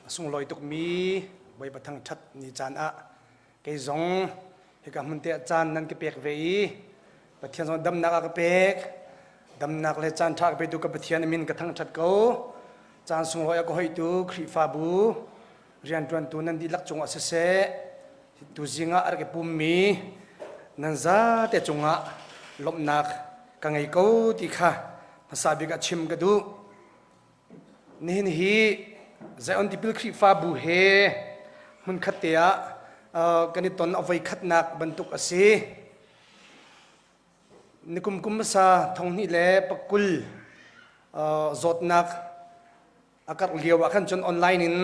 A sunglawi tukmi Bawipa thangṭhat ni caan ah kei zong hika hmun te ah caan nan ka pek ve i Pathian zong damnak a ka pek. Damnak le caan ṭha ka petu ka Pathian min ka thangṭhat ko. Caan sunglawi a ka hoihtu Khrihfabu rianṭuantu nan dihlak cungah siseh, tuzing ah a rak i pummi nan zate cungah lawmhnak ka ngei ko ti kha hmasa bik ah chim ka duh. Nihin hi Zion Tipil Khrihfabu he hmunkhat te ah kan i ton a voikhatnak bantuk a si. Nikum kum hmasa thonghnih le pakul zawtnak a karh lio ah khan cun online in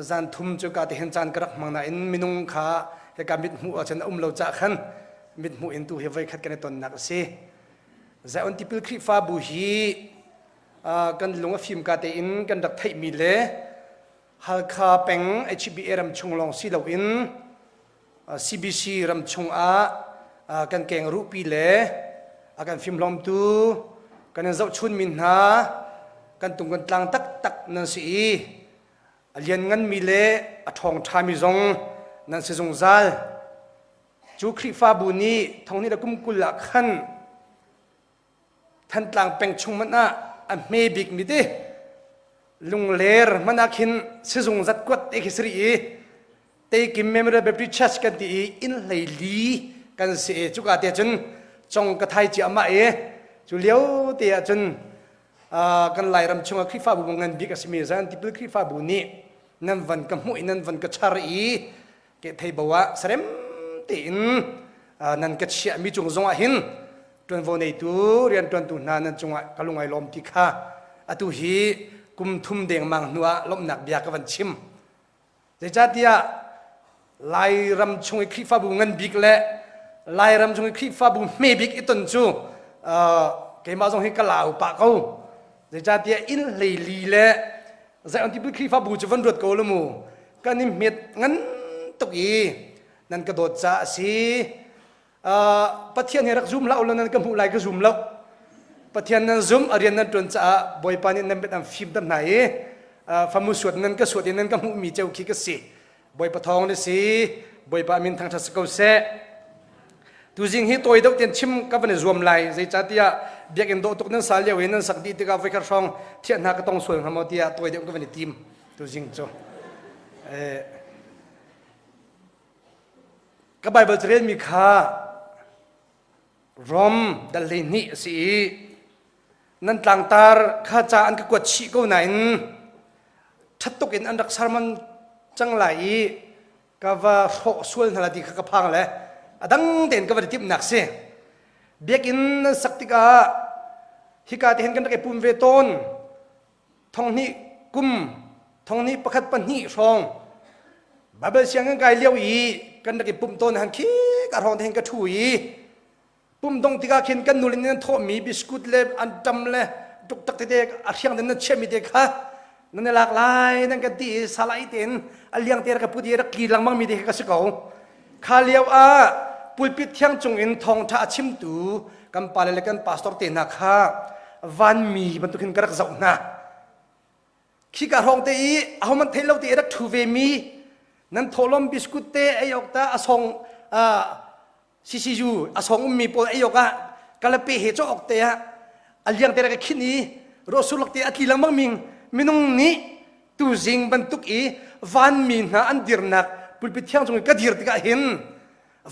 zan thum cu ka te hin caan ka rak hmang nain minung kha hika mithmuh ahcun a um lo cah khan mithmuh in tu hi voikhat kan i tonnak a si. Zion Tipil Khrihfabu hi kan lung a fim ka tein kan rak theihmi le Halkha peng HBA ram chung lawng si loin CBC ram chung ah kan keng ruhpi le a kan fimhlawmtu kan in zohchunmi hna kan tung kan tlang taktak nan si i a liannganmi le a ṭhawng ṭhami zong nan si zungzal. Cu Khrihfabu nih thonghnih le kum 20 ah khan Thantlang peng chung hmanh ah a hme bikmi te Lungler hmanh ah khin sizung zat kuat te khi si i Teikim Memorial Baptist Church kan ti i inn hlei li kan si i cuka te cun cong ka thai ciahmah i cu lio te ah cun kan Lairam chungah Khrihfabu ngan bik a simi Zion Tipil Khrihfabu nih nan van ka hmuh i nan van ka char i ke thei bo ah sarem tein nan ka chiahmi cung zongah hin ṭuanvo neitu rianṭuantu hna nan cungah ka lung ai lawm ti kha atu hi kum thum dengmang hnu ah lawmhnak bia ka van chim. Zeicahtiah Lairam chung i Khrihfabu ngan bik le Lairam chung i Khrihfabu hme bik i ton cu keimah zong hi ka lau pah ko. Zeicahtiah inn hleili le Zion Tipil Khrihfabu cu van ruat ko lu mu. Kan i hmet ngan tuk i nan ka dawt caah a si. Pathian hi rak zum hlah ulaw nan ka hmuh lai ka zum lo. Pathian nan zum a rian nan ṭuan caah Bawipa nih nan mit an fimter hna i famu suat nan ka suat i nan ka hmuhmi ceu khi ka si. Bawipa thawng na si. Bawipa min thangṭhat si ko seh. Tuzing hi tawi deuh tein chim ka van i zuam lai. Zeicahtiah biakinn dawh tuk nan sa lio i nan sak dih tikah voikhat hrawng thiah hna ka tong sual hnga maw tiah tawi deuh ka van i tim tuzing cu. Ka Baibal carelmi kha Rom dal 12 a si i nan tlangtar kha ca an ka kuat chih ko nain ṭhat tuk in an rak sermon cang lai i ka va hrawh sual hna lai ti kha ka phang le a dang tein ka va timhnak si. Biakinn nan sak tikah hika te hin kan rak i pum ve tawn. Thonghnih kum thonghnih pakhat pahnih hrawng Bible sianginn kai lio i kan rak i pumh tawn han khi ka hrawng te hin ka ṭhu i pum dong tikah khin kan nule nih nan thawhmi biskut le anṭam le ṭuktak tete a hriang te nan chiahmi te kha nan i lak lai nan kan ti i salai tein a liang te rak ka put i rak tli lengmang mi te kha ka si ko. Kha lio ah pulpit thiang cung in thawngṭha a chimtu kan pale le kan pastor te hna kha vanmi bantuk hin ka rak zoh hna. Khika hrawng te i ahohmanh theih lo te i rak ṭhu ve mi nan thawhlawm biskut te ei awk ta a song CCU a song ummi pawl ei awk ah kalape he cawk awk te ah a liang te rak ka khin i ruahsurlak te a tli lengmang mi minung nih tuzing bantuk i vanmi hna an dirnak pulpit thiang cung i ka dir tikah hin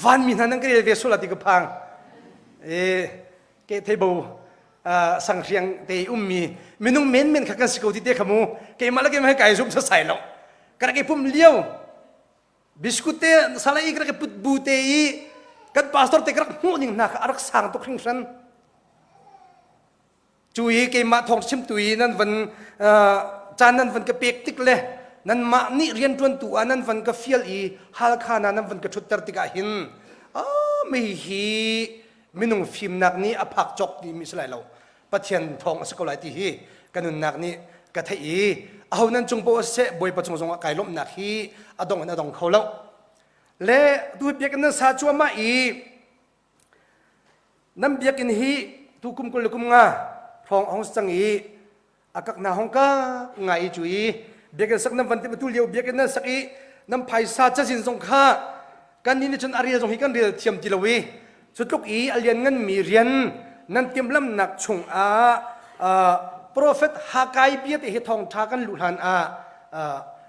vanmi hna nan ka rel ve sual ti ka phang. E ke theibo sanghriang te ummi minung menmen kha kan si ko ti te kha mu keimah le keimah kai zum sasai lo ka rak i pum lio biskut te sala i ka rak i put bu te i kan pastor te ka rak hmuh ning hna kha a rak sang tuk hringhran. Cu i keimah thawng chimtu i nan van caan nan van ka pek tik le nanmah nih rianṭuantu ah nan van ka fial i Halkha na nan van ka ṭhutter tikah hin mei hi minung fimnak nih a phak cawk timi si lai lo, Pathian thawng a si ko lai ti hi ka nunnak nih ka theih i aho nan cung poah siseh Bawipa cung zongah kai lawmhnak hi a dong in a dong kho lo. Le tu biakinn nan sa cuahmah i Nan biakinn hi tu kum 25 hrawng a hung si cang i a kak hna hong kak ngai i cu i Biakinn sak nan van timh atu lio biakinn nan sak i nan phaisa cazin zong kha kan nih cun a rel zong hi kan rel thiam ti lo i cu tluk i a liannganmi rian nan timhlamnak chungah profet Hakai bia te hi thawngṭha kan luh hlan ah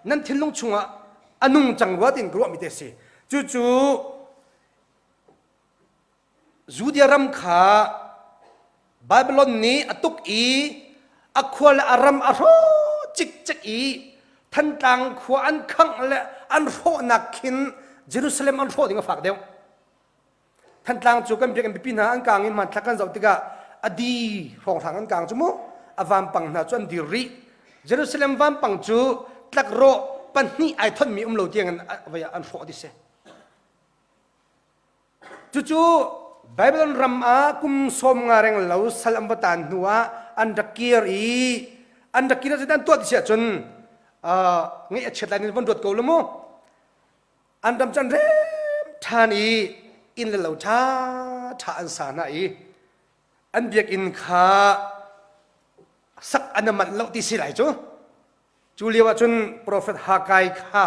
nan thinlung chungah a nung cang rua tiin ka ruahmi te a si. Cucu Judea ram kha Babylon nih a tuk i a khua le a ram a hrawh cikcek i Thantlang khua an khangh le an hrawhnak khin Jerusalem an hrawh ding a fak deuh. Thantlang cu kan biakinn pipi hna an kaang i hmanthlak kan zoh tikah a di hrawnghrang an kaang cu mu a vampang hna cu an dir rih. Jerusalem vampang cu tlakrawh pahnih ai thonmi um lo tiang in an hrawh ti si. Cucu Babylon ram ah kum sawm nga reng lo sal an va taan hnu ah an rak kir i an rak kir ah an tuah ti si ahcun ngeih a chiat lai nin von ruat ko lu mu. An ram cu an rem ṭhan i inn le lo ṭha ṭha an sa hna i an biakinn kha sak an i manh lo ti si lai cu. Cu lio ah cun profet Haggai kha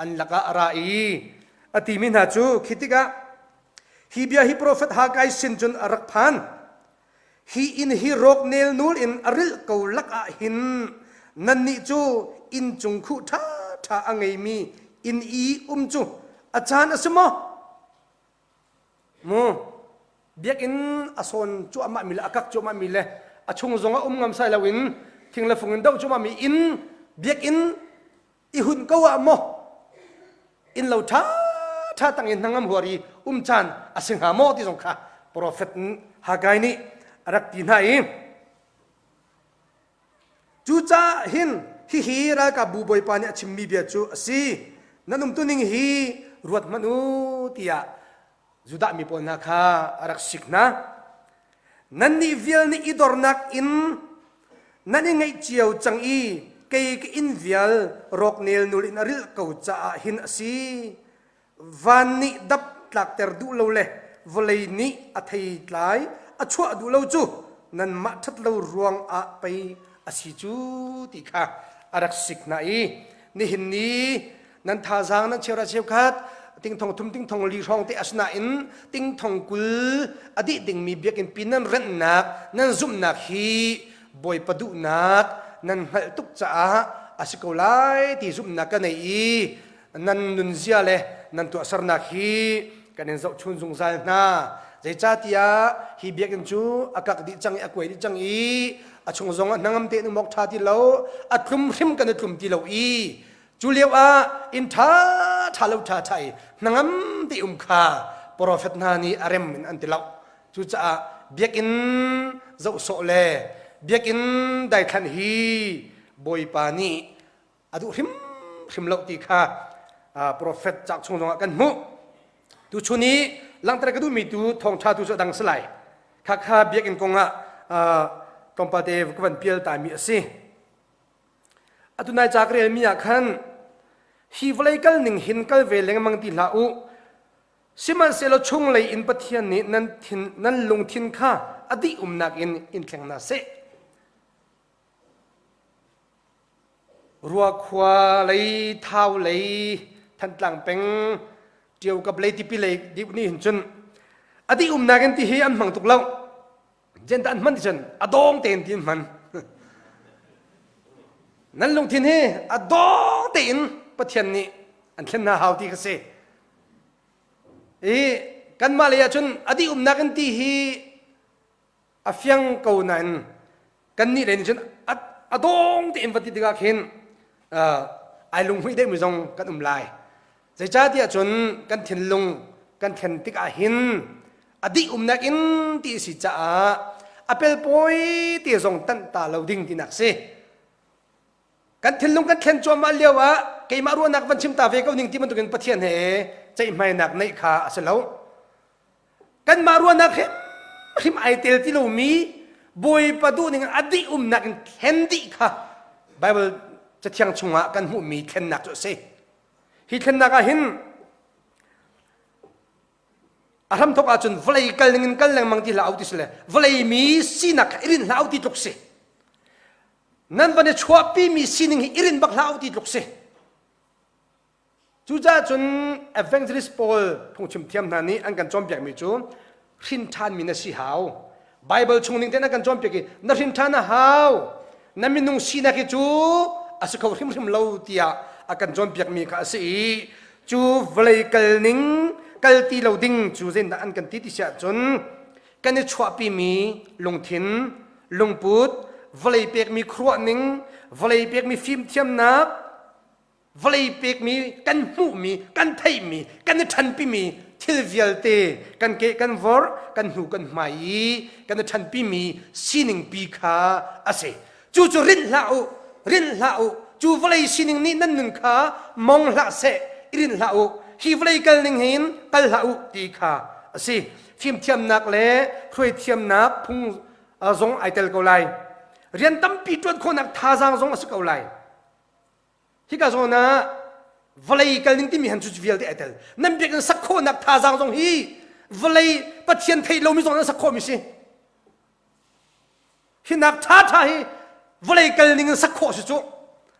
an lakah a ra i a timi hna cu khi tikah hi bia hi profet Haggai sin cun a rak phan. Hi inn hi rawk nelnul in a rilh ko lakah hin nannih cu inn cung khuh ṭhaṭha a ngeimi inn i um cu a caan a si maw? Mu biakinn a sawn cuahmah mi le a kak cuahmah mi le a chung zong ah um ngam sai loin thing le fung in doh cuahmah mi inn biakinn i hun ko ah maw inn lo ṭha ṭha tang in hnangam huar i um caan a si hnga maw ti zong kha profet Haggai nih a rak ti hna i Cucaah hin hihi ralkapbu bawipa nih a chimmi bia cu a si. Nan umtuning hi ruat hmanh u tiah Judah mi pawl hna kha a rak sik hna. Nannih vial nih i dornak in nan i ngeih cio cang i kei ka inn vial rawk nelnul in a rilh ko caah hin a si. Van nih dap tlakter duh lo le vawlei nih a theitlai a chuah duh lo cu nanmah ṭhat lo ruang ah pei a si cu ti kha a rak sik hna i nihin ni nan thazaang nan cheuhra cheukhat tingthong thum tingthong li hrawng te asinain tingthong 20 a dih dingmi biakinn pi nan renhnak nan zumhnak hi Bawipa duhnak nan hngalh tuk caah a si ko lai ti zumhnak ka nei i nan nunzia le nan tuahsernak hi kan in zohchun zungzal hna. Zeicahtiah hi biakinn cu a kak dih cang i a kuai dih cang i a chung zong ah hnangam tein um awk ṭha ti lo, a tlum hrim kan i tlum ti lo i cu lio ah inn ṭha ṭha lo ṭha ṭha i hnangam te um kha profet hna nih a rem in an ti lo. Cucaah biakinn zoh sawh le biakinn daithlanh hi Bawipa nih a duh hrimhrim lo ti kha profet cauk chung zongah kan hmuh. Tuchun i langhter ka duhmi tu thawngṭha tu cu a dang si lai. Khakha biakinn kongah tlawmpal te ka van pial taimi a si. Atu nai ca ka relmi ah khan hi vawlei kal ning hin kal ve lengmang ti hlah u. Sihmanhsehlaw chunglei in Pathian nih nan thin nan lungthin kha a dih umnak in in thleng hna seh. Ruakhua lei, Thau lei, Thantlang peng, Ṭio kap lei, Tipi lei deuh nih hin cun a dih umnak in ti hi an hmang tuk lo. Jen an hman ti cun a dawng tein ti an hman. Nan lungthin hi a dawng tein Pathian nih an thlen hna hau ti kha si. I kanmah lei ah cun a dih umnak in ti hi a fiang ko nain kannih lei nih cun a dawng tein va ti tikah khin ai lunghmuih deuhmi zong kan um lai. Zeicahtiah cun kan thinlung kan thlen tikah hin a dih umnak in ti a si caah a pelpawi te zong tanh ta lo ding tinak si. Kan thinlung kan thlen cuahmah lio ah keimah ruahnak van chim ta ve ko ning ti bantukin Pathian he ceihmainak neih kha a si lo. Kanmah ruahnak hrimhrim ai tel ti lomi Bawipa duhning a dih umnak in thlen dih kha Bible cathiang chungah kan hmuhmi thlennak cu a si. Hi thlennak ah hin a hramthok ahcun vawlei kal ning in kal lengmang ti hlah u ti si le vawlei mi sinak kha i rinh hlah u ti tluk si. Nan van i chuahpimi sining hi i rin bak hlah u ti tluk si. Cucaah cun evangelist pawl phungchim thiam hna nih an kan cawnpiakmi cu hrin ṭhanmi na si hau. Bible chung ning tein an kan cawnpiak i na hrin ṭhan a hau. Na minung sinak hi cu a si kho hrimhrim lo tiah a kan cawnpiakmi kha a si i cu vawlei kal ning kal ti lo ding cu zeitindah an kan ti ti si ahcun kan i chuahpimi lungthin, lungput, vawlei pekmi khuaruahning, vawlei pekmi fimthiamnak, vawlei pekmi kan hmuhmi kan theihmi kan i ṭhanpimi thil vialte kan ke kan vorh kan hnu kan hmai i kan i ṭhanpimi sining pi kha a si cu cu rinh hlah u rinh hlah u cu vawlei sining nih nan nun kha mong hlah seh i rinh hlah u hi vawlei kal ning hin kal hlah u ti kha a si fimthiamnak le hruaithiamnak phung zong ai tel ko lai rian tampi ṭuan khawhnak thazaang zong a si ko lai Hika zawn ah vawlei kal ning timi han cu vialte ai tel. Nan biakinn sak khawhnak thazaang zong hi vawlei Pathian theih lomi zong nan sak khawhmi si. Hinak ṭha ṭha hi vawlei kal ning in sak khawh si cu.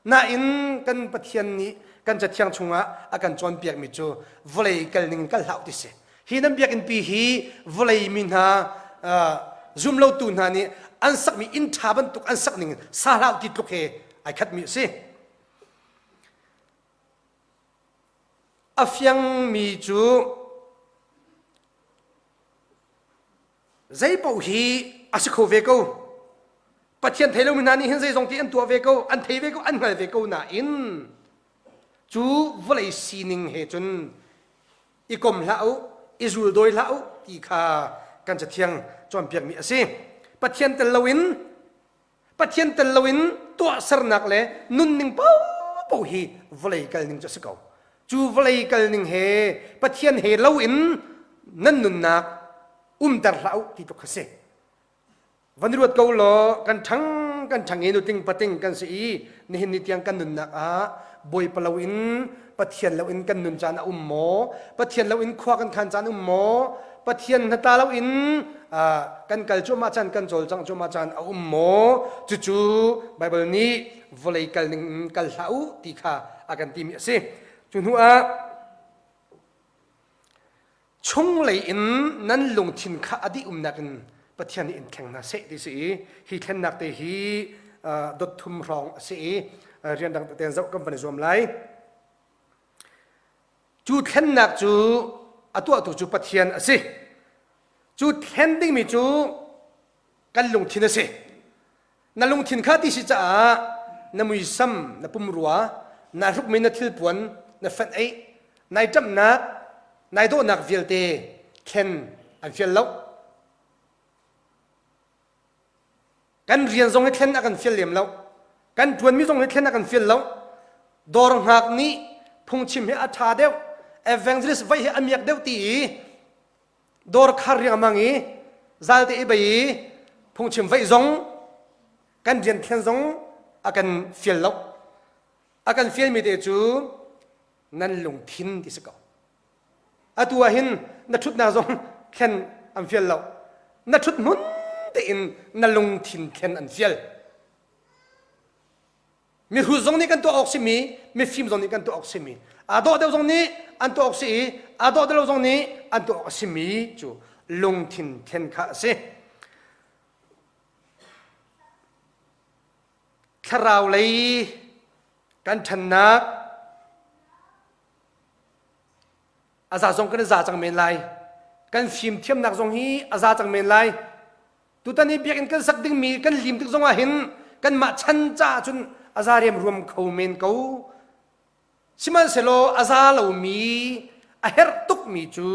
Nain kan Pathian nih kan cathiang chungah a kan cawnpiakmi cu vawlei kal ning in kal hlah u ti si. Hi nan biakinn pi hi vawlei mi hna zumlotu hna nih an sakmi inn ṭha bantuk an sak ning sa hlah ti tluk he ai khatmi a si. A fiangmi cu zeipaoh hi a si kho ve ko. Pathian thei lomi hna nih hin zeizong ti an tuah ve ko, an thei ve ko, an hngal ve ko nain cu vawlei sining he cun i kom hlah u i zul dawi hlah u ti kha kan cathiang cawnpiakmi a si pathian tel loin pathian tel loin tuahsernak le nunning paohpaoh hi vawlei kal ning cu a si ko cu vawlei kal ning he pathian he loin nan nunnak umter hlah u ti tluk kha si Van ruat ko law kan ṭhang kan ṭhang i nutling pating kan si i nihin ni tiang kan nunnak ah Bawipa loin Pathian loin kan nun caan a um maw? Pathian loin khua kan khan caan um maw? Pathian hnatla loin kan kal cuahmah caan kan cawlcangh cuahmah caan a um maw? Cucu Baibal nih vawlei kal ning in kal hlah u ti kha a kan timi a si. Cu hnu ah Chunglei in nan lungthin kha a dih umnak in Pathian nih in thleng hna seh ti si i hi thlennak te hi dot thum hrawng a si i rian dang tete zoh kan van i zuam lai. Cu thlennak cu a tuahtu cu Pathian a si. Cu thlen dingmi cu kan lungthin a si. Na lungthin kha ti si caah na muisam, na pumrua, naa hrukmi na thilpuan, na fenh eih, nai ṭamhnak, nai dawhnak vialte thlen an fial lo. Kan rian zong hi thlen a kan fial lem lo. Kan ṭuanmi zong hi thlen a kan fial lo. Dawr hngak nih phungchim hi a ṭha deuh, evangelist vaih hi a miak deuh ti i dawr khar riangmang i zalte i bei i phungchim vaih zong kan rian thlen zong a kan fial lo a kan fialmi te cu nan lungthin ti si ko atu ah hin na ṭhutnak zong thlen an fial lo na ṭhut hmun tein na lungthin thlen an fial Mihrut zong nih kan tuah awk simi, mifim zong nih kan tuah awk simi, aa dawh deuh zong nih an tuah awk si i aa dawh deuh lo zong nih an tuah awk a simi cu lungthin thlen kha a si. Thlarau lei kan ṭhannak a za zong kan i za cang men lai. Kan fimthiamnak zong hi a za cang men lai. Tutan i biakinn kan sak dingmi kan lim tik zongah hin kanmah chan caah cun a za riamruam kho men ko. Sihmanhsehlaw a za lomi a herh tukmi cu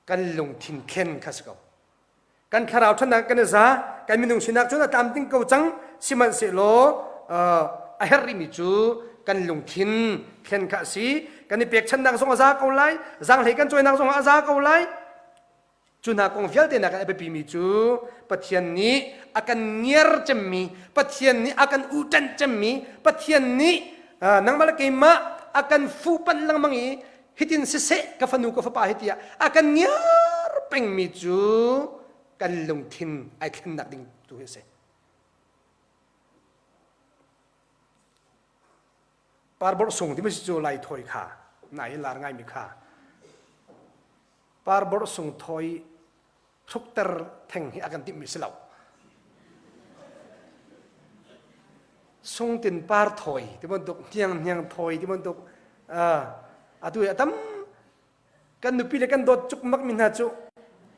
kan lungthin thlen kha si ko. Kan thlarau ṭhatnak kan i za, kan minung sinak cun a tlamtling ko cang. Sihmanhsehlaw a herh rihmi cu kan lungthin thlen kha a si. Kan i pekchanhnak zong a za ko lai, zaanghlei kan cawinak zong a za ko lai. Cu hna kong vialte nak a biapimi cu Pathian nih a kan ngiar cemmi, Pathian nih a kan uhṭanh cemmi, Pathian nih nangmah le keimah a kan fuhpanh lengmang i hitin siseh ka fanu ka fapa hi tiah a kan ngiar pengmi cu kan lungthin ai thlennak ding tu hi a si. Parborh sung timi cu Lai thawi kha na i lar ngaimi kha parborh sung thawi hrukter theng hi a kan timhmi si lo. Sungtin par thawi ti bantuk hniang hniang thawi ti bantuk atu hi a tam kan nupi le kan dawt cukmak mi hna cu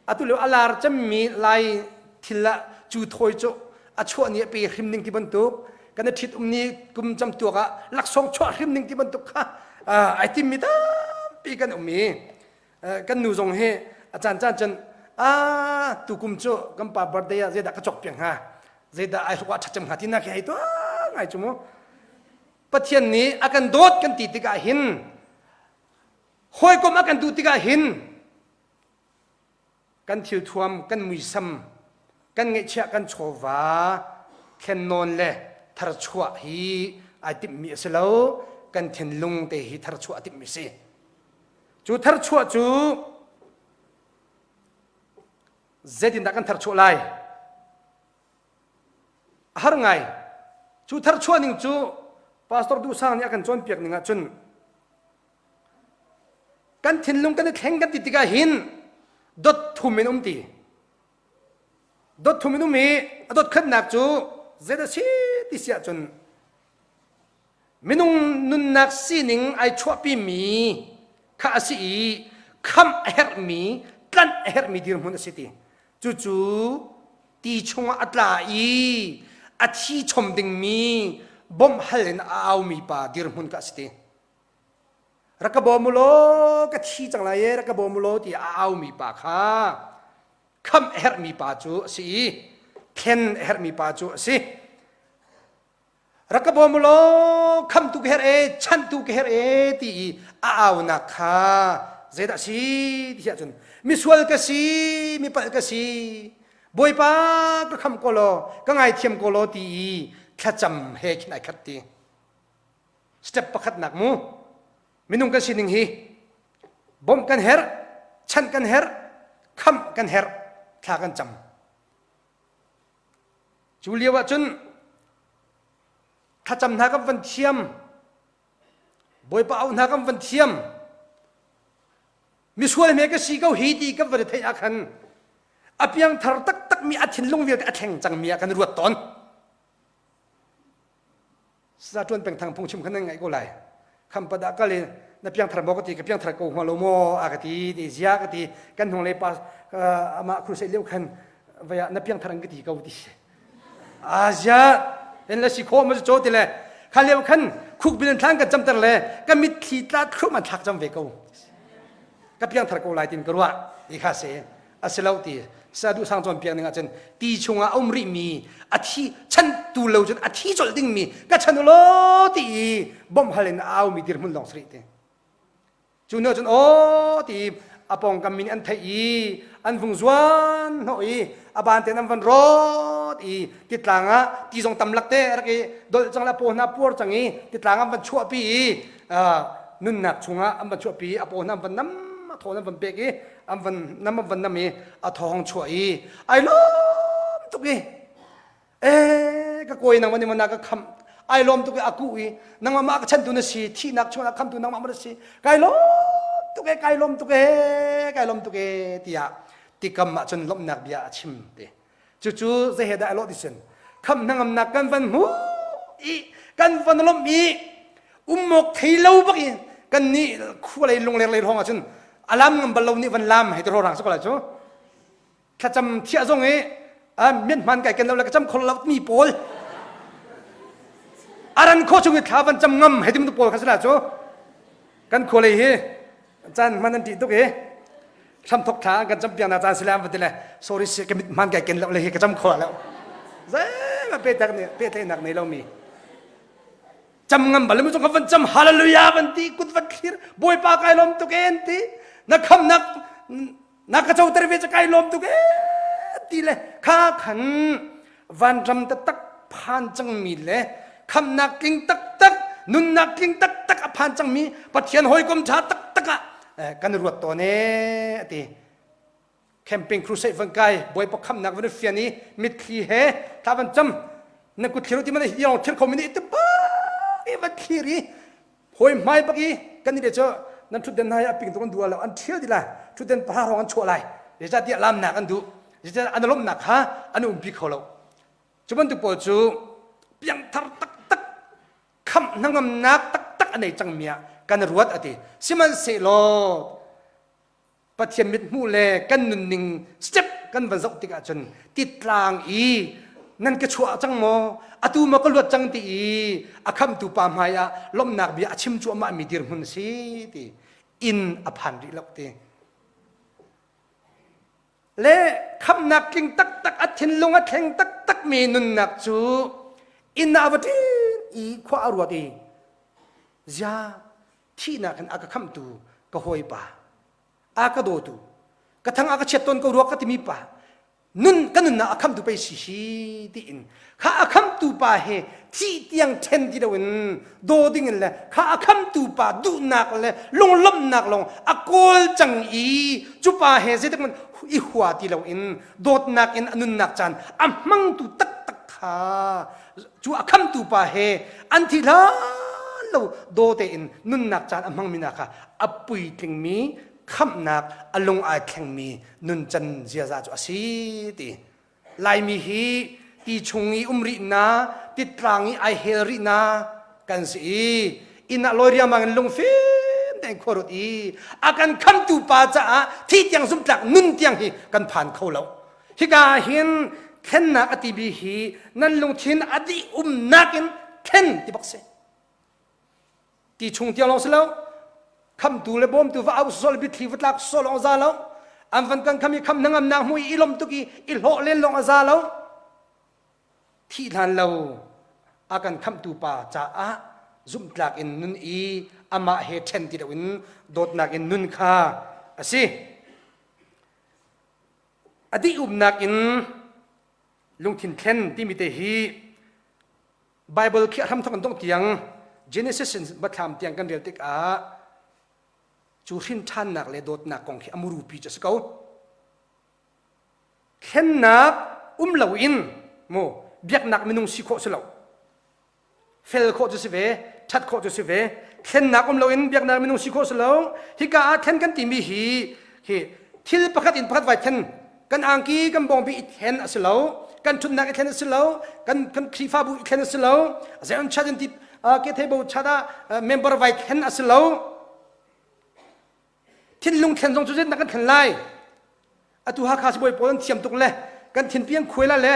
atu lio a lar cemmi lai thil ah cu thawi cu a chuah ni a pe hrim ding ti bantuk kan i ṭhit um ni kum cam tuak ah laksawng chuah hrim ding ti bantuk kha ai timmi tampi kan um i kan nu zong hi a caan caan cun a tukum cu kan pa birthday ah zeidah ka cawk piak hnga zeidah ai hluk ah ṭhat cem hnga ti na khi hei tuah ngai cu mu Pathian nih a kan dawt kan ti tikah hin Hawikom a kan duh tikah hin kan thilthuam, kan muisam, kan ngeihchiah kan chawva thlennawn le tharchuah hi ai timhmi a si lo. Kan thinlung te hi tharchuah a timhmi a si. Cu tharchuah cu zeitindah kan tharchuah lai? A har ngai. Cu tharchuah ning cu Pastor Duh Sang nih a kan cawnpiak ning ahcun kan thinlung kan i thleng kan ti tikah hin dot thum in um ti. Dot thum in um i a dot khatnak cu zei dah si ti si ahcun minung nunnak sining ai chuahpimi kha a si i khamh a herhmi tlanh a herhmi dirhmun a si ti. Cucu ti chungah a tla i a thi chom dingmi bawmh hal in a aumi pa dirhmun ka a si ti. Rak ka bawm u law ka thi cang lai e rak ka bawm u law ti a aumi pa kha khamh a herhmi pa cu a si i thlen a herhmi pa cu a si. Rak ka bawm u law khamtu ka herh e chanhtu ka herh e ti i a aunak kha zeidah si ti ahcun misual ka si mipalh ka si Bawipa ka kham ko law ka ngaithiam ko law ti i thlacam he khin ai khat ti step pakhatnak mu minung kan sining hi bawmh kan herh chanh kan herh khamh kan herh thla kan cam Cu lio ah cun thlacam hna kan van thiam, Bawipa auh hna kan van thiam, misual hme ka si ko hi ti kan van i theih ah khan a piangthar taktakmi a thinlung vialte a thleng cangmi ah kan ruat tawn. Sa ṭuan peng thang phungchim khan nan ngaih ko lai. Khampat ah kal in na piangthar maw ka ti ka piangthar ko hnga lo maw a ka ti ti zia ka ti kan hnung le pa amah crusade lio khan vai ah na piangthar an ka ti ko ti a zia en la si kho ma cho ti le kha lio khan khuk bin thlang kan camter le ka mitthli tla thrum an thlak cam ve ko ka piangthar ko lai tin ka ruah ti kha se a si lo ti sadu sang cawnpiak ning ahcun ti chungah a um rihmi a thi chan tu lo cun a thi colh dingmi ka chan u law ti i bawmh hal in a aumi dirhmun lawng si rih ti cu nu cun aw ti a pawngkam min an theih i an vung zuan hnawh i a ban ten an van rawt i titlang ah ti zong tam lak te rak i dolh cang le paw hna puar cang i titlang an van chuahpi i nunnak chungah an van chuahpi i a paw hna an van nam a thaw an van pek i an van nam an van nam i a thawng chuah i ai lawm tuk i e ka kawi nangmah nih na ka khamh ai lawm tuk i a kuh i nangmah mah ka chantu na si thihnak chungah khamtu nangmah ma na si kai lawm tuk e kai lawm tuk e kai lawm tuk e tiah tikam ah cun lawmhnak bia a chim te cucu zei he dah a lawh ti sin khamh hnangamnak kan van hmu i kan van lawmh i umawk thei lo bak in kan nih khua lei lungler lei hrawng ah cun a lam ngam bal lo nih van lam hei ti rang si ko lai cu thlacam thiah zong i mian hman kai ken lo le ka cam khol lo mi pawl aran kho chung i thla van cam ngam hei ti pawl kha si la cu kan khua lei hi caan hman an ṭih tuk i hramthok thla kan cam piak na caan si le an va ti le sorry si ka mit hman kai ken lo le hi ka cam kho lo zeima petek nih pehtlaihnak nei lomi cam ngam bal mu ka van cam hallelujah van ti kut van thlir bawipa kai lawm tuk en ti na khamnak na ka coter ve kai lawm tuk e ti le kha khan vanram taktak phan cangmi le khamnak tling taktak nunnak tling taktak a phan cangmi Pathian hawikom ṭha taktak ah kan ruat tawn e ati camping crusade van kai bawipa khamnak van fian i mitthli he thla van cam na kut thlir ti man yong thir kho mi ni te ba i van thlir i. Hawi hmai bak i kan nih le cu nan ṭhutden hna hi a ping tuk an duh lo an ṭhial dih lai. Ṭhutden pahra hrawng an chuah lai. Zeicahtiah lamnak an duh. Zeicahtiah an lawmhnak kha an umpi kho lo. Cu bantuk pawl cu piangthar taktak khamh hnangamnak taktak a nei cangmi ah kan ruat a ti. Sihmanhsehlaw Pathian mithmuh le kan nunning step kan van zoh tikah cun titlang i nan ka chuah cang maw atu maw ka luat cang ti i a khamtu pa hmai ah lawmhnak bia a chim cuahmah mi dirhmun si ti inn a phan rih lo ti le khamnak tling taktak a thinlung a thleng taktak mi nunnak cu inn ah va ṭin i khua a ruat i zia thihnak in a ka khamhtu ka hawipa a ka dawtu ka thang a ka chiat tawn ko rua ka timi pa nun ka nunnak a khamtu pei si hi tiin kha a khamtu pa he thih tiang ṭhen ti loin daw ding in le kha a khamtu pa duhnak le lunglawmhnak lawng a kawl cang i cu pa he zeitik hmanh i hua ti loin dawtnak in a nunnak caan a hmangtu taktak kha cu a khamtu pa he an thi hlan lo daw tein nunnak caan a hmangmi hna kha a puitlingmi khamhnak a lung ai thlengmi nuncan ziaza cu a si ti Laimi hi ti chung i um rih na titlang i ai hel rih na kan si i inn ah lawi riangmang in lungfim tein khua rut i a kan khamtu pa caah thi tiang zumtlak nun tiang hi kan phan kho lo Hika ah hin thlennak a timi hi nan lungthin a dih umnak in thlen ti bak si. Ti chung tiang lawng si lo. Khamtu le bawmtu va au sol bithli va tlak sol lawng za lo. An van kan kham i kham hnangamnak hmu i lom tuk i i hlawh len lawng a za lo. Thih hlan lo a kan khamtu pa caah zumhtlak in nun i amah he ṭhen ti loin dawtnak in nun kha a si. A dih umnak in lungthin thlen timi te hi Bible khi a hramthawk in dongh tiang Genesis in Bathlam tiang kan rel tikah cu hrin ṭhannak le dawtnak kong khi a murupi cu a si ko. Thlennak um loin mu biaknak minung si khawh si lo. Fel khawh cu si ve, ṭhat khawh cu si ve. Thlennak um loin biaknak minung si khawh si lo. Hika ah thlen kan timi hi hi thil pakhat in pakhat vai then kan angki kan bawngbi i thlen a si lo kan ṭhutnak i thlen a si lo kan kan Khrihfabu i thlen a si lo Zion Church in ti ke thei bo chat ah member vai thlen a si lo thinlung thlen zong cu zeitindah kan thlen lai atu Hakha sibawi pawl an thiam tuk le kan thinpi an khuai la le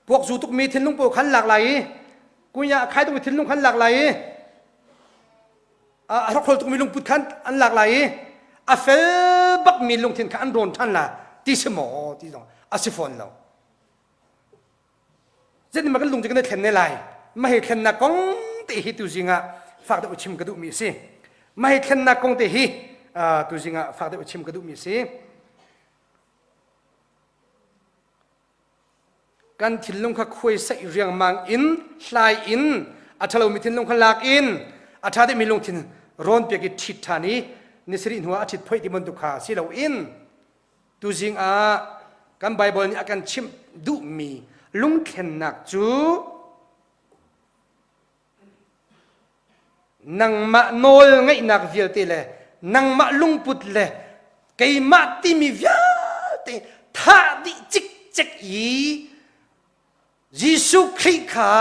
puak zu tukmi thinlung pawl khan lak lai i kunya a khai tukmi thinlung khan lak lai i a hrokhol tukmi lungput khan an lak lai i a fel bakmi lungthin kha an rawn ṭhan la ti si maw ti zong a si fawn lo Zeitin ma kan lung cu kan i thlen ne lai? Mah hi thlennak kong te hi tuzing ah fak deuh chim ka duhmi a si. Mah hi thlennak kong te hi tuzing ah fak deuh chim ka duhmi a si. Kan thinlung kha khuai saih riangmang in hlai in a ṭhalomi thinlung kha lak in a ṭha deuhmi lungthin rawn piak i ṭhit ṭhan i ni sarih hnu ah a ṭhit phoih ti bantuk kha si loin Tuzing ah kan Baibal nih a kan chimh duhmi lungthlennak cu nangmah nawl ngeihnak vialte le nangmah lungput le keimah timi vialte thah dih cikcek i Jesuh Khrih kha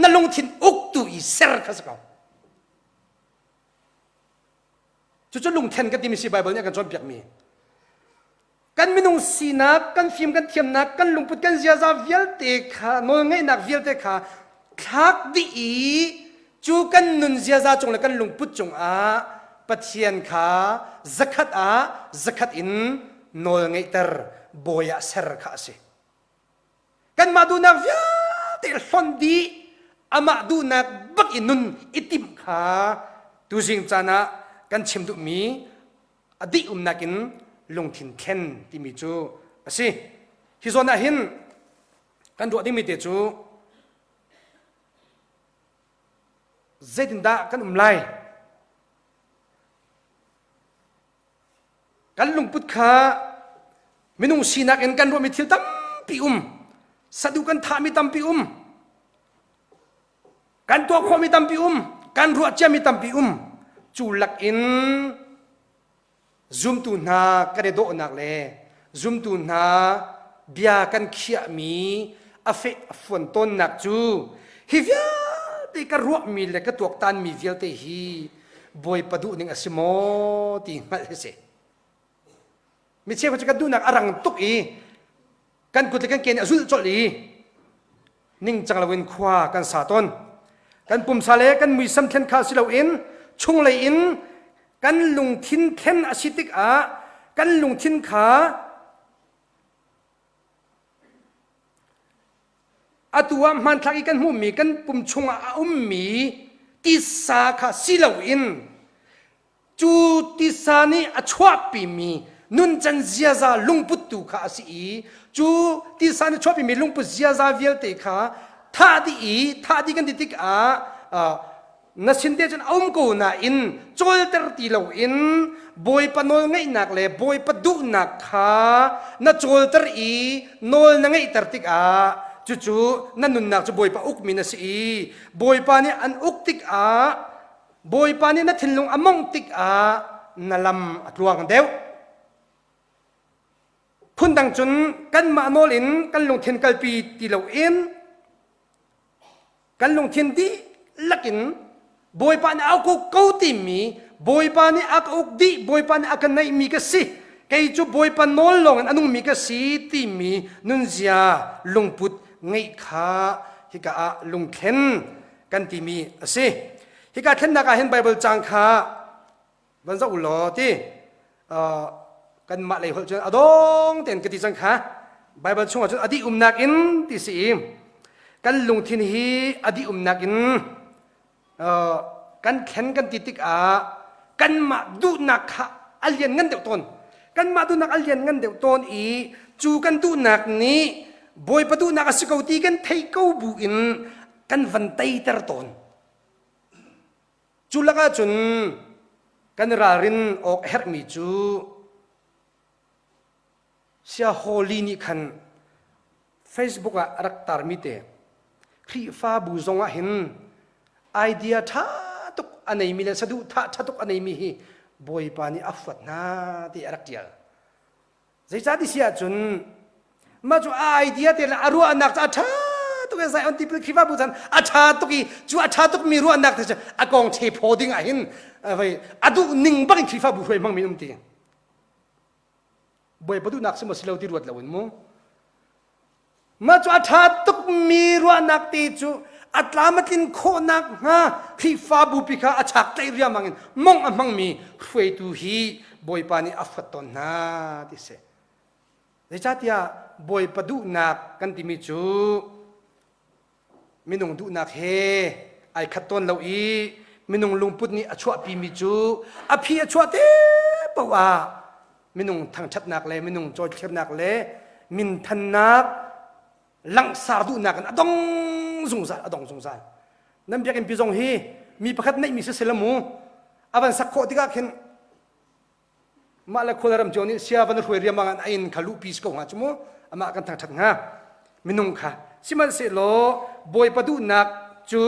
na lungthin uktu i ser kha si ko. Cucu lungthlen kan timi si Baibal nih a kan cawnpiakmi. Kan minung sinak, kan fim, kan thiamnak, kan lungput, kan ziaza vialte kha, nawlngeihnak vialte kha thlak dih i cu kan nun ziaza cung le kan lungput cungah Pathian kha zakhat ah zakhat in nawl ngeihter bawi ah ser kha a si. Kanmah duhnak vialte hlonh dih amah duhnak bak i nun i timh kha tuzing caan ah kan chim duhmi a dih umnak in lungthin thlen timi cu a si. Hi zawn ah hin kan ruah dingmi te cu zeitindah kan um lai? Kan lungput kha minung sinak in kan ruahmi thil tampi um. Saduh kan thahmi tampi um. Kan tuah khawhmi tampi um. Kan ruah ciami tampi um. Cu lakin zumtu hna kan i dawhnak le zumtu hna bia kan khiahmi a feh a fuan tawnnak cu hi vialte ka ruahmi le ka tuaktanmi vialte hi Bawipa duhning a si maw ti hngalh hi si. Mi cheukhat cu kan duhnak a rang tuk i kan kut le kan ke nih a zulh colh i ningcang loin khua kan sa tawn. Kan pumsa le kan muisam thlen kha si loin chunglei in kan lungthin thlen a si tikah kan lungthin kha atu ah hmanthlak i kan hmuhmi kan pum chungah a ummi tisa kha si loin Cu tisa nih a chuahpimi nuncan ziaza lungput tu kha a si i cu tisa nih chuahpimi lungput ziaza vialte kha thah dih i thah dih kan ti tikah na sin te cun a um ko nain cawlter ti loin Bawipa nawl ngeihnak le Bawipa duhnak kha na cawlter i nawl na ngeihter tikah cucu na nunnak cu Bawipa ukmi na si i Bawipa nih an uk tikah Bawipa nih na thinlung a mongh tikah na lam a tluang deuh. Phundang cun kanmah nawl in kan lungthin kalpi ti loin kan lungthin dihlak in Bawipa nih a uk ko timi Bawipa nih a ka uk dih Bawipa nih a ka neihmi ka si kei cu Bawipa nawl lawng in a nungmi ka si timi nunzia lungput ngeih kha hika ah lungthlen kan timi a si. Hika thlennak ah hin Bible cang kha van zoh u law ti kanmah lei holh cun a dong tein ka ti cang kha Bible chungah cun a dih umnak in ti si i kan lungthin hi a dih umnak in kan thlen kan ti tikah kanmah duhnak kha a lian ngan deuh tawn kanmah duhnak a lian ngan deuh tawn i cu kan duhnak nih Bawipa duhnak a si ko ti kan theih ko bu in kan van teiter tawn. Cu lakah cun kan ralrin awk a herhmi cu Sia Hawley nih khan Facebook ah a rak tarmi te Khrihfabu zong ah hin idea ṭha tuk a neimi le saduhthah ṭha tuk a neimi hi Bawipa nih a huat hna ti a rak ṭial. Zeicah ti si ahcun mah cu a idea te le a ruahnak cu a ṭha tuk i Zion Tipil Khrihfabu chan a ṭha tuk i cu a ṭha tukmi ruahnak te cu a kong che phaw ding ah hin a duh ning bak in Khrihfabu hruai hmangmi um ti. Bawipa duhnak si maw si lo ti ruat loin mu. Mah cu a ṭha tukmi ruahnak te cu a tlam a tlin khawhnak hnga Khrihfabu pi kha a chak tlaih riangmang in mong a hmangmi hruaitu hi Bawipa nih a fuat tawn hna ti si. Zeicahtiah Bawipa duhnak kan timi cu minung duhnak he ai khat tawn lo i minung lungput nih a chuahpimi cu a phi a chuah te paoh ah minung thangṭhatnak le minung cawithlirnak le minthannak langhsar duhnak in a dong zungzal a dong zungzal nan biakinn pi zong hi mi pakhat neihmi si sila mu a van sak khawh tikah khin Mah le khual ram cio nih sia van hruai riamang an a inn kha luhpi si ko hnga cu mu amah kan thangṭhat hnga minung kha sihmanhsehlaw Bawipa duhnak cu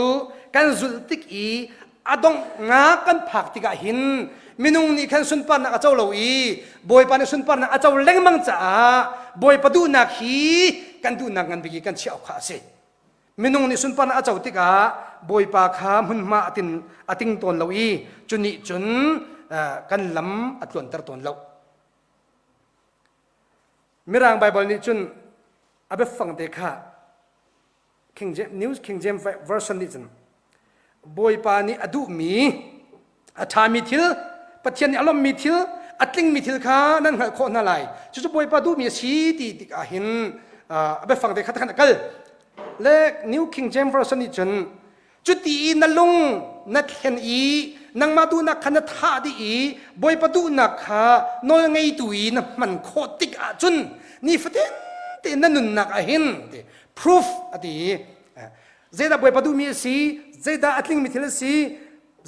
kan zulh tik i a donghnak kan phak tikah hin minung nih khan sunparnak a co lo i Bawipa nih sunparnak a co lengmang caah Bawipa duhnak hi kan duhnak ngan bik i kan chiah awk kha a si. Minung nih sunparnak a co tikah Bawipa kha hmunhma a tin a ting tawn lo i cu nih cun kan lam a tluanter tawn lo. Mirang Baibal nih cun a biafang te kha King James, New King James Version nih cun Bawipa nih a duhmi a ṭhami thil Pathian nih a lawmhmi thil a tlingmi thil kha nan hngalh khawh hna lai cucu Bawipa duhmi a si ti tikah hin a biafang te kha khan a kal le New King James Version nih cun cuti i na lung na thlen i nangmah duhnak kha na thah dih i Bawipa duhnak kha nawl ngeitu i na hman khawh tik ahcun nifatin tein na nunnak ah hin proof a ti zeidah Bawipa duhmi a si zeidah a tlingmi thil a si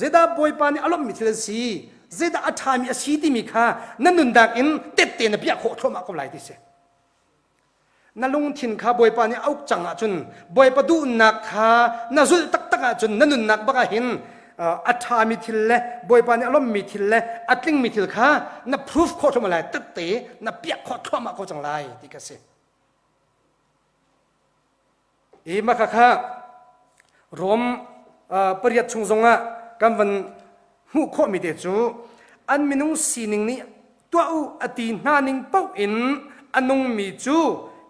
zeidah Bawipa nih a lawmhmi thil a si zeidah a ṭhami a si timi kha na nunnak in tette na piah khawh thluahmah ko lai ti si na lungthin kha Bawipa nih a uk cang ahcun Bawipa duhnak kha na zulh taktak ahcun na nunnak bak ah hin a ṭhami thil le Bawipa nih a lawmmi thil le a tlingmi thil kha na proof khawh thluahmah lai tette na piah khawh thluahmah ko cang lai ti ka si. I mah kha Rom pariat chung zongah kan van hmuh khawhmi te cu an minung sining nih tuah u a ti hna ning paoh in a nungmi cu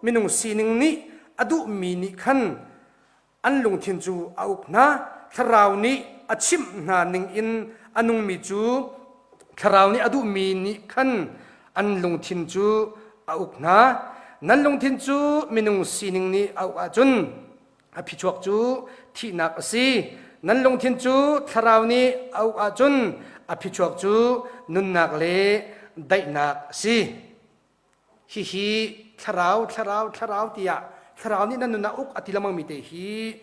minung sining nih a duhmi nih khan an lungthin cu a uk hna thlarau nih a chimh hna ning in a nungmi cu thlarau nih a duhmi nih khan an lungthin cu a uk hna nan lungthin cu minung sining nih a uk ahcun a phichuak cu thihnak a si nan lungthin cu thlarau nih a uk ahcun a phichuak cu nunnak le daihnak a si Hihi thlarau, thlarau, thlarau tiah thlarau nih nan nun ah uk a ti lengmangmi te hi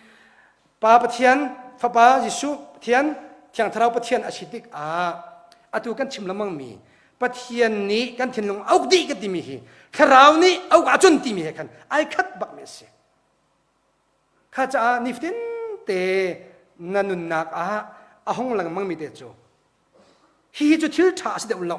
Pa Pathian, Fapa Jesuh Pathian, Thiang Thlarau Pathian a si tikah atu kan chim lengmangmi Pathian nih kan thinlung a uk dih kan timi hi thlarau nih a uk ahcun timi he khan ai khat bakmi a si. Kha caah nifatin te na nunnak ah a hong lengmangmi te cu Hihi cu thil ṭha a si deuh lo.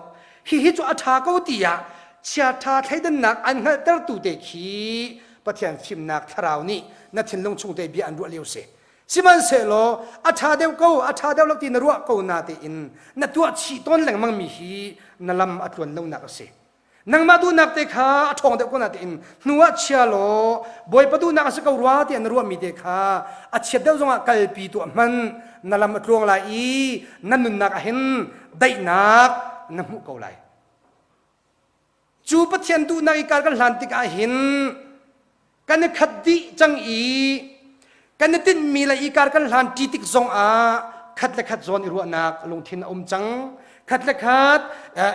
Hihi cu a ṭha ko tiah chiaṭha thleidannak an hngalhtertu te khi Pathian fimnak thlarau nih na thinlung chung te bia an ruah lio si. Sihmanhsehlaw a ṭha deuh ko, a ṭha deuh lo ti na ruah ko na tein na tuah chih tawn lengmangmi hi na lam a tluan lonak a si. Nangmah duhnak te kha a ṭhawng deuh ko na tiin hnu ah chia law Bawipa duhnak a si ko rua tiah na ruahmi te kha a chiat deuh zongah kalpi tuah hmanh na lam a tluang lai i na nunnak ah hin daihnak na hmuh ko lai. Cu Pathian duhnak i kar kan hlan tikah hin kan i khat dih cang i kan i tinhmi le i kar kan hlan ṭi tik zong ah khat le khat zawn i ruahnak lungthin a um cang khat le khat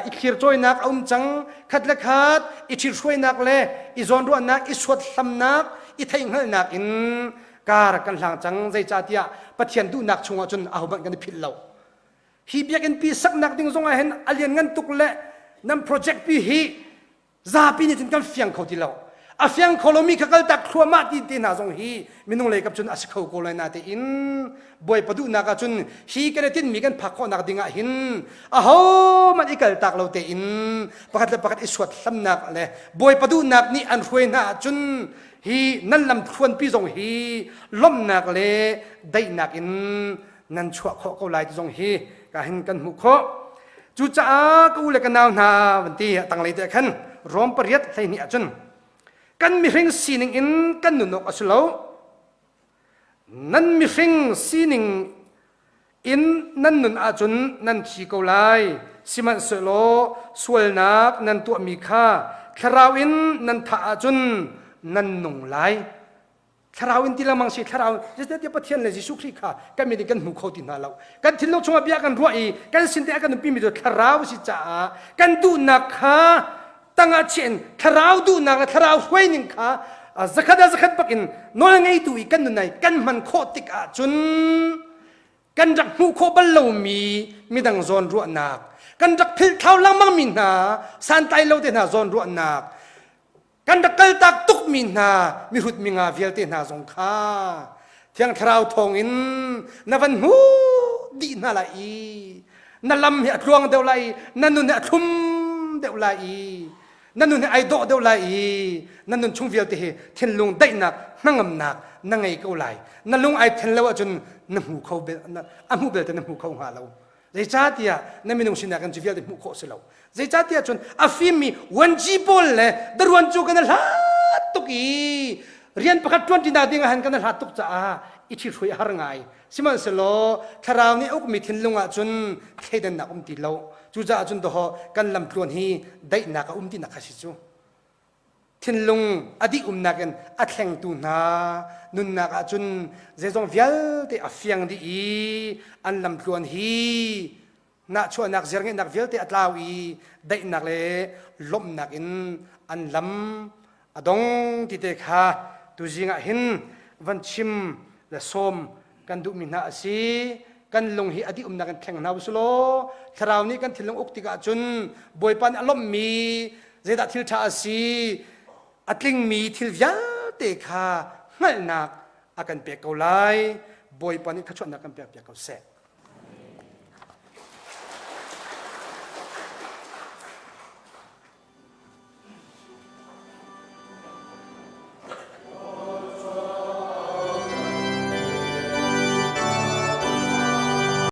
i thlircawinak a um cang khat le khat i ṭhithruainak le i zawnruahnak i suathlamnak i theihhngalhnak in kar kan hlang cang zeicahtiah Pathian duhnak chungah cun ahohmanh kan i philh lo hi biakinn pi saknak ding zongah hin a lianngan tuk le nan project pi hi Zapi nih cun kan fiang kho ti lo. A fiang kho lomi kha kaltak thluahmah ti te hna zong hi minung lei kap cun a si kho ko lai natein Bawipa duhnak ah cun hi kan i tinhmi kan phak khawhnak ding ah hin ahohmanh i kaltak lo tein pakhat le pakhat i suat hlamnak le Bawipa duhnak nih an hruai hna ahcun hi nan lam thluanpi zong hi lawmhnak le daihnak in nan chuah khawh ko lai ti zong hi ka hin kan hmuh khawh. Cucaah ka u le ka nau hna van ti a tanglei te khan Rom pariat 12 ahcun kan mihring sining in kan nun awk a si lo. Nan mihring sining in nan nun ahcun nan thi ko lai. Sihmanhsehlaw sualnak nan tuahmi kha thlarau in nan thah ahcun nan nung lai. Thlarau in ti lengmang si thlarau zeicahtiah Pathian le Jesuh Khrih kha kan mit in kan hmu kho ti hna lo. Kan thinlung chungah bia kan ruah i kan sin te a kan umpi mi cu thlarau si caah kan duhnak kha tangah chiah in thlarau duhnak le thlarau hruaining kha zakhat ah zakhat bak in nawl ngeitu i kan nun ai kan hman khawh tik ahcun kan rak hmuh khawh bal lomi midang zawn ruahnak kan rak philhthlau lengmang mi hna santlai lo te hna zawn ruahnak Kan rak kaltak tukmi hna mihrut minga vialte hna zong kha Thiang Thlarau thawngin na van hmuh dih hna lai i na lam hi a tluang deuh lai i na nun hi a thlum deuh lai i na nun hi ai dawh deuh lai i na nun chung vialte hi thinlung daihnak hnangamnak na ngei ko lai na lung ai then lo ahcun na hmu kho bel a hmuh belte na hmu kho hnga lo Zeicahtiah na minung sinak in cu vialte hmuh khawh si lo. Zeicahtiah cun a fimmi 1G pawl le daruan cu kan i hlat tuk i rian pakhat ṭuan ṭi ding ah hin kan i hlat tuk caah i ṭhithruai a har ngai. Sihmanhsehlaw thlarau nih a ukmi thinlung ah cun thleidannak um ti lo. Cucaah cun dawh kan lamtluan hi daihnak a um tinak kha si cu. Thinlung a dih umnak in a thlengtu hna nunnak ah cun zeizong vialte a fiang dih i an lamtluan hi nahchuahnak zirngeihnak vialte a tlau i daihnak le lawmhnak in an lam a dong ti te kha tuzing ah hin van chim le sawm kan duhmi hna a si kan lung hi a dih umnak in thleng hna usih law thlarau nih kan thinlung uk tikah cun Bawipa nih a lawmhmi zeidah thil ṭha a si a tlingmi thil vialte kha hngalhnak a kan pek ko lai Bawipa nih thluachuahnak kan pek piak ko seh.